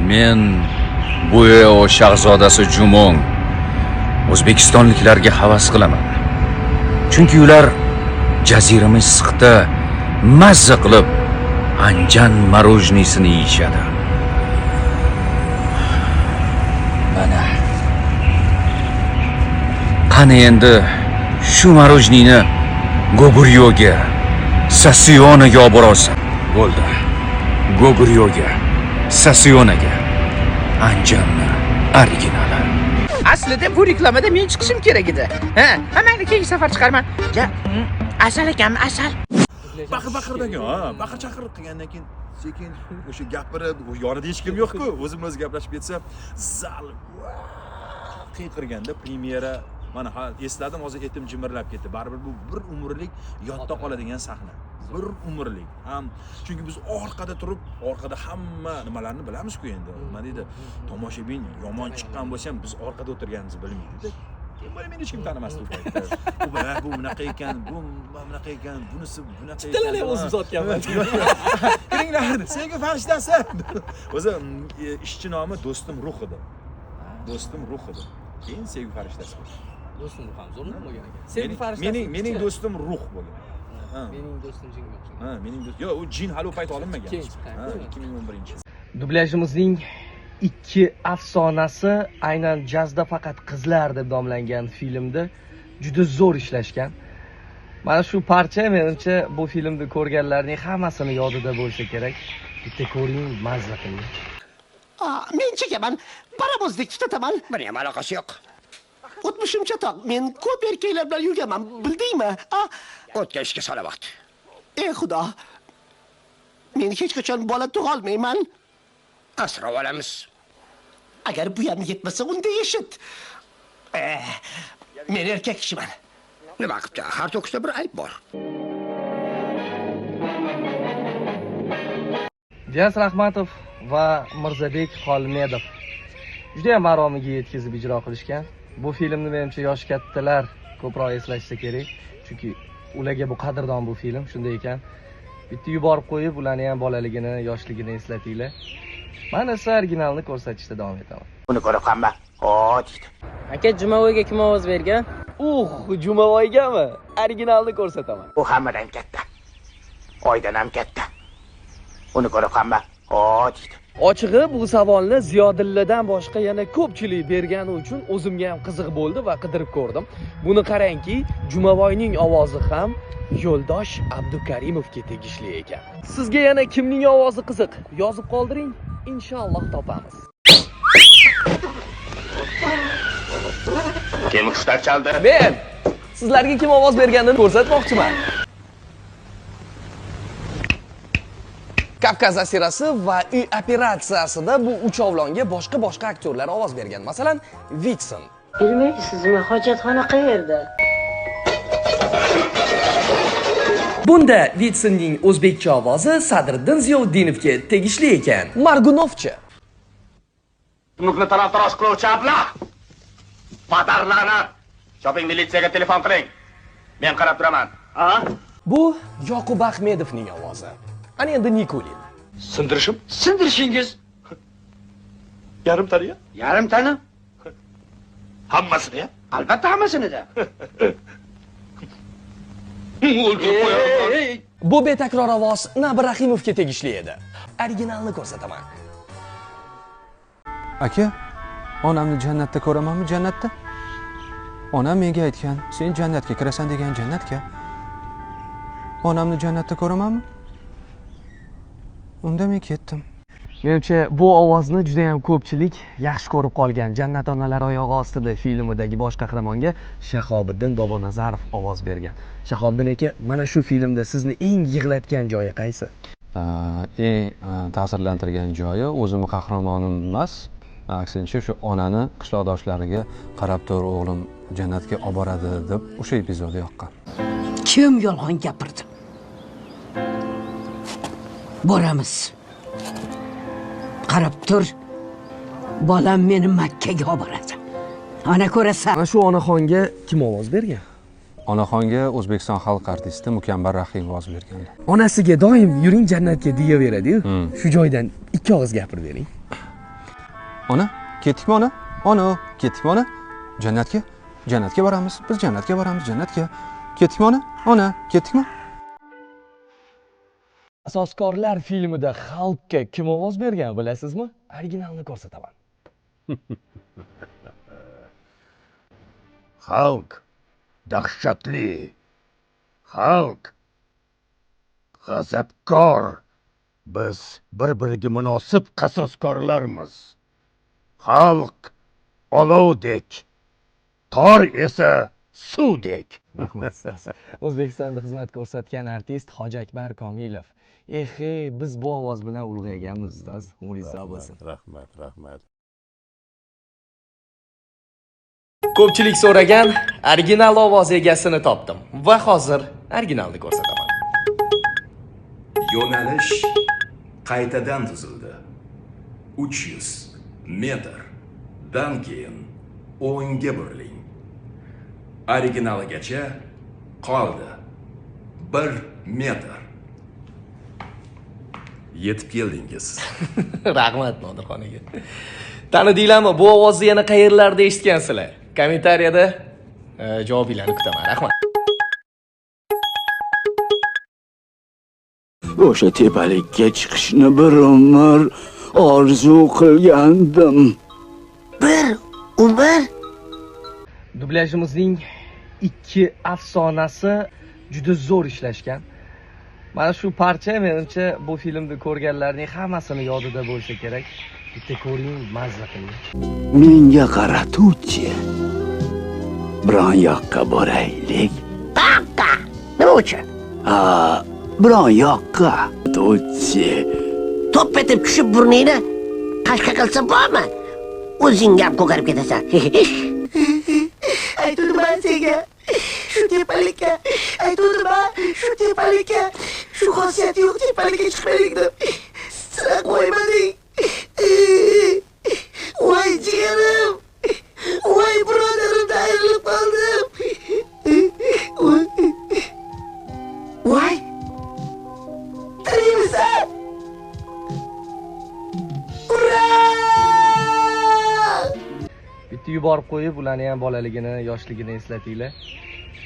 Men Bueo shahzodasi Jumong o'zbekistonliklarga havas qilaman. Chunki ular jazirama issiqda mazza qilib Anjan morojnisini yeyishadi. Mana. Qani endi shu morojniyni Goguryoga, Sassionaga olib borolsam. Bo'ldi. Goguryoga, Sassionaga. Anjanni originali. Aslida bu reklamada men chiqishim kerak edi. Ha, mayli, keyingi safar chiqarman. Ja, asal ekanmi, asal? Baqir baqirdagan, ha, baqir chaqir qilgandan keyin sekin o'sha gapirib, yonida hech kim yo'q-ku, o'zim o'zi gaplashib ketsa, zal qiyqirganda premyera, mana ha esladim, hozir etim jimirlab ketdi. Baribir bu bir umrlik yodda qoladigan sahna. Bir umrlik. Ham chunki biz orqada turib, orqada hamma nimalarni bilamiz-ku endi. Nima deydi? Tomoshabin yomon chiqqan bo'lsa ham biz orqada o'tirganimizni bilmaydi. Kim meni hech kim tanimasdi u paytda. Bu bunaqa ekan, bu bunaqa ekan, bunisi bunaqa ekan. Bittalarni ham o'zim sotganman. Kiringlar, sevgi farishtasi. O'zi ishchi nomi Do'stim Ruh edi. Do'stim Ruh edi. Keyin sevgi farishtasi bo'ldi. Do'stim Ruh ham zo'r bo'lgan ekan. Sevgi farishtasi. Mening do'stim Ruh bo'lgan. Mening do'stim jinga o'xshagan. Ha, mening do'st. Yo'q, u jin hali u payt olinmagan. Keyin chiqqan. 2011. Dublyajimizning ikki afsonasi aynan Jazda faqat qizlar deb nomlangan filmda juda zo'r ishlashgan. Mana shu parcha menimcha bu filmni ko'rganlarning hammasini yodida bo'lsa kerak. Bitta ko'ring, mazza qiling. Men chekaman, parovozdek tutataman. Buni ham aloqasi yo'q. O'tmishim chatoq. Men ko'p erkaklar bilan yurganman, bildingmi? O'tgan ishga salovat. Ey Xudo. Men hech qachon bola tug'olmayman. Asrab olamiz. Agar bu ham yetmasa, unda eshit. Men erkak kishiman. Nima qilibdi? Har to'kisda bir ayb bor. Dias Rahmatov va Mirzabek Xolmedov juda ham maromiga yetkazib ijro qilishgan. Bu filmni menimcha yosh kattalar ko'proq eslashsa kerak, chunki ularga bu qadrdon bu film. Shunday ekan, bitta yuborib qo'yib, ularni ham bolaligini, yoshligini eslatinglar. Men esa originalni ko'rsatishda davom etaman. Buni ko'rib hamma, "O" deydi. Aka, Jumavoyga kim ovoz bergan? Jumavoygami? Originalni ko'rsataman. U hammadan katta. Oydan ham katta. Uni ko'rib hamma, "O" deydi. Ochig'i bu savolni Ziyodilladan boshqa yana ko'pchilik bergani uchun o'zimga ham qiziq bo'ldi va qidirib ko'rdim. Buni qarangki, Jumavoyning ovozi ham Yo'ldosh Abdukarimovga tegishli ekan. Sizga yana kimning ovozi qiziq? Yozib qoldiring, inshaalloh topamiz. Kim hushtak chaldi? Men sizlarga kim ovoz berganini ko'rsatmoqchiman. Kavkaz asirasi va Uy operatsiyasida bu uchovlonga boshqa aktyorlar ovoz bergan. Masalan, Vitson. Bilmaysizmi, hojatxona qayerda? Bunda Vitsonning o'zbekcha ovozi Sadriddin Ziyoddinovga tegishli ekan. Margunovchi. Tunukni taraf-tarosh qiluvchi ablah. Padarlanat. Choping, militsiyaga telefon qiling. Men qarab turaman. Bu Yoqub Ahmedovning ovozi. Ana endi Nikulin. Sindirishim? Sindirishingiz Yarim tani. Yarim tani? Hammasini ya? Albatta hammasini da. O'ldirib qo'yaman. Bu betakror ovoz Nabi Rahimovga tegishli edi. Originalni ko'rsataman. Aka, onamni jannatda ko'ramanmi, jannatda? Onam menga aytgan, sen jannatga kirasan degan, jannatga. Onamni jannatda ko'ramanmi? Unda men ketdim. Menimcha bu ovozni juda ham ko'pchilik yaxshi ko'rib qolgan. Jannat onalar oyog'i ostida filmidagi bosh qahramonga Shahobiddin Bobonazarov ovoz bergan. Shahobiddin aka, mana shu filmda sizni eng yig'latgan joyi qaysi? Eng ta'sirlantirgan joyi o'zimni qahramonim emas, aksincha shu onani qishloqdoshlariga qarab tur o'g'lim jannatga olib boradi deb o'sha epizod yoqqan. Kim yolg'on gapirdi? Boramiz. Qarab tur. Bolam meni Makkaga olib boradi. Ana ko'rasan. Mana shu onaxonga kim ovoz bergan? Onaxonga O'zbekiston xalq artisti Mukambar Rahimov ovoz bergandi. Onasiga doim yuring jannatga deyaveradi-yu. Shu joydan ikki og'iz gapirib bering. Ona, ketdikmi ona? Ona, ketdikmi ona? Jannatga? Jannatga boramiz. Biz jannatga boramiz, jannatga. Ketdikmi ona? Ona, ketdikmi? Qasoskorlar filmida Xalqqa kim ovoz bergan bilasizmi? Originalni ko'rsataman. Xalq dahshatli. Xalq g'azabkor. Biz bir-biriga munosib qasoskorlarmiz. Xalq olovdek, tor esa suvdek. O'zbekistonda xizmat ko'rsatgan artist Hoji Akbar Komilov. Ehe, biz bu ovoz bilan ulg'ayganmiz, ustoz. Umringiz sog' bo'lsin. Rahmat, rahmat. Ko'pchilik so'ragan original ovoz egasini topdim va hozir originalni ko'rsataman. Yo'nalish qaytadan tuzildi. 300 metr dan keyin o'ngga buriling. Originaligacha qoldi 1 metr. Yetib keldingiz. Rahmat Nodirxon aka. Tanidinglarmi? Bu ovozni yana qayerlarda eshitgansizlar? Kommentariyada javobinglarni kutaman. Rahmat. O'sha tepalikka chiqishni bir umr orzu qilgandim. Bir umr? Dublyajimizning ikki afsonasi juda zo'r ishlashgan. Mana shu parcha menimcha bu filmni ko'rganlarning hammasini yodida bo'lsa kerak. Bitta ko'ring, mazza qiling. Menga qara, Tuchi. Biron yoqqa boraylik. Qayoqqa? Nima uchun? Ha, biron yoqqa, Tuchi. To'p etib tushib burningni qashqa qilsa bormi? O'zing ham ko'karib ketasan. Aytdim senga. Shu tepalikka, aytdim shu tepalikka, shu xosiyati yo'q tepalikka chiqmaylik deb. Sira qo'ymading. Voy jigarim. Voy birodarimdan ayrilib qoldim. Voy. Tirikmisan? Ura! Bitta yuborib qo'yib, ularni ham bolaligini, yoshligini eslatinglar.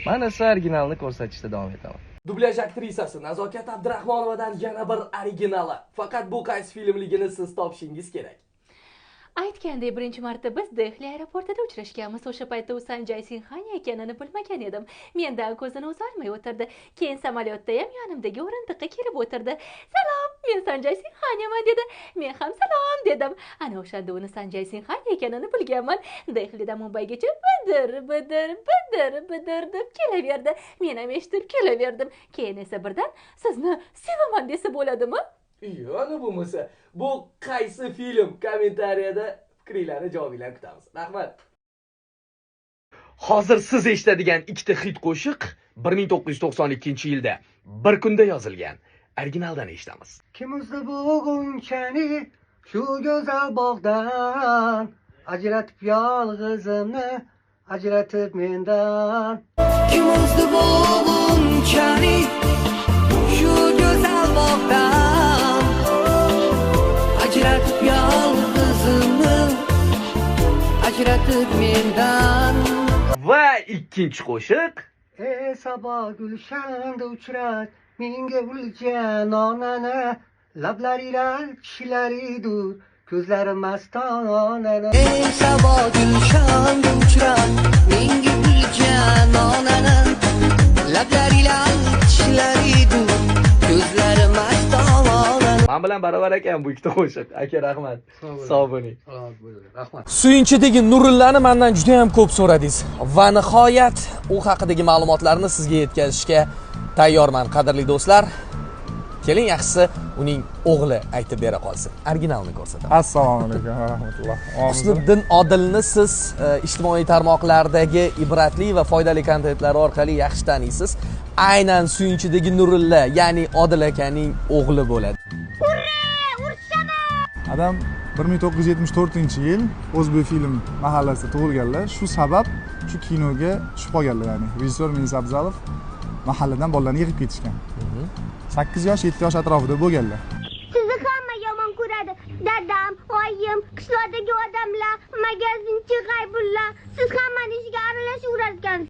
Men esa originalni ko'rsatishda davom etaman. Dublyaj aktrisasi Nazokat Abdurahmonovadan yana bir originali. Faqat bu qaysi filmligini siz topishingiz kerak. Aytgandek, birinchi marta biz Dehli aeroportida uchrashganmiz. O'sha paytda u Sanjay Sinxani ekanini bilmagan edim. Mendan ko'zini uzolmay o'tirdi. Keyin samolyotda ham yonimdagi o'rindiqqa kelib o'tirdi. "Salom, men Sanjay Sinxaniman" dedi. Men ham "Salom" dedim. Ana o'shanda uni Sanjay Sinxani ekanini bilganman. Dehlidan Mumbaygacha bidir, bidir, bidir, bidir deb kelaverdi. Men ham eshitib kelaverdim. Keyin esa birdan "Sizni sevaman" desa bo'ladimi? Yo'q, bo'lmasa, bu qaysi film? Kommentariyada fikringlarni, javobinglarni kutamiz. Rahmat. Hozir siz eshitadigan ikkita hit qo'shiq 1992-yilda bir kunda yozilgan. Originaldan eshitamiz. Kim uzdi bu g'unchani shu go'zal bog'dan, ajratib yolg'izimni, ajratib mendan. Kim uzdi bu g'unchani shu go'zal bog'dan, ajratib yolg'izimni, ajratib mendan. Va ikkinchi qo'shiq. Ey sabah gulshanda uchrat menga guljanonana, lablari lal, tishlari dur, ko'zlari mastonana. Ey sabah gulshanda uchrat menga guljanonana, lablari lal, tishlari dur, ko'zlari mastonana. Men bilan barobar ekan bu ikkita qo'shiq. Aka, rahmat. Sog' bo'ling. Salomat bo'ling. Rahmat. Suyunchidagi Nurillani mendan juda ham ko'p so'radingiz va nihoyat u haqidagi ma'lumotlarni sizga yetkazishga tayyorman, qadrli do'stlar. Keling, yaxshisi uning o'g'li aytib bera qolsin. Originalni ko'rsataman. Assalomu alaykum va rahmatulloh. Husniddin Odilni siz ijtimoiy tarmoqlardagi ibratli va foydali kontentlari orqali yaxshi taniysiz. Aynan Suyunchidagi Nurilla, ya'ni Odil akaning o'g'li bo'ladi. Adam 1974-yil O'zbekfilm mahallasida tug'ilganlar. Shu sabab shu kinoga tushib qolganlar, ya'ni rejissyor Menis Abzalov mahalladan bolalarni yig'ib ketishgan. 8 yosh, 7 yosh atrofida bo'lganlar. Sizni hamma yomon ko'radi. Dadam, oyim, qishloq Qishloqdagi odamlar, magazinchi G'aybulla, siz ham